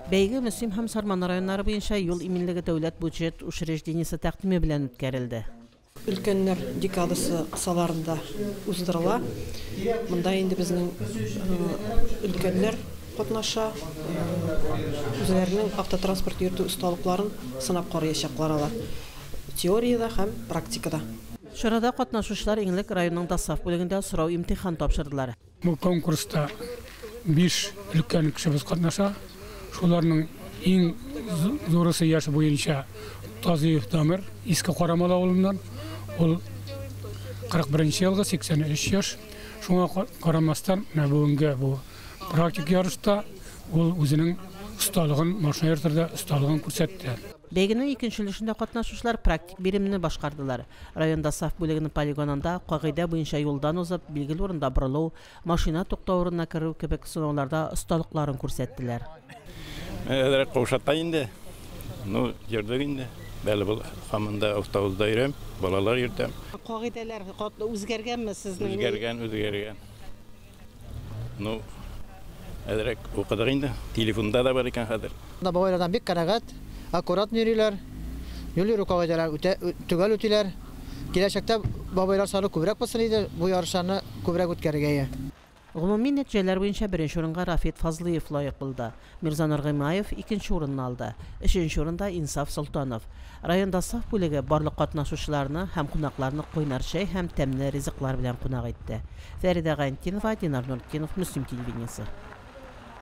Бәйге Мөслим һәм Сарман районнары буенча юл иминлеге дәүләт бюджет учреждениесе тәкъдиме белән үткәрелде. Өлкәннәр декадасы кысаларында уздырыла. Монда инде безнең өлкәннәр катнаша, үзләренең автотранспорт йөртү осталыкларын сынап карыячаклар алар теориядә һәм практикада. Чарада катнашучылар иң элек районның ДОСААФ бүлегендә сорау-имтихан тапшырдылар. Бу конкурста 5 өлкән кешебез катнаша. Шуларның иң зурысы яше буенча Тазиев Дамир, Иске Карамал авылыннан. Ул 41 елгы, 83 яшь. Шуңа карамастан, менә бүгенге бу практик ярышта ул үзенең осталыгын, машина йөртергә осталыгын күрсәтте. Бәйгенең икенче өлешендә катнашучылар практик биремне башкардылар. Район ДОСААФ бүлегенең полигонында кагыйдә буенча юлдан узып, билгеле урында борылу, машина туктау урынына керү кебек сынауларда осталыкларын күрсәттеләр. Әзрәк каушата инде. Ну, йөрдек инде. Әле бу һаман да автобуста йөрәм, балалар йөртәм. Кагыйдәләр үзгәргәнме сезнең? Үзгәргән, үзгәргән. Ну, әзрәк укыдык инде. Телефонда да бар икән хәзер. Бабайлардан бик канәгать, аккуратно йөриләр. Юл йөрү кагыйдәләрен үтә, төгәл үтиләр. Киләчәктә бабайлар саны күбрәк булсын иде, бу ярышларны күбрәк үткәрергә. Гомуми нәтиҗәләр буенча беренче урынга Рафит Фазлыев лаек булды. Мирзанур Гыймаев икенче урынны алды. Өченче урында Инсаф Солтанов. Район ДОСААФ бүлеге барлык катнашучыларны һәм кунакларны кайнар чәй һәм тәмле ризыклар белән кунак итте. Фәридә Гайнтинова, Динар Нуртдинов, Мөслим телевидениесе.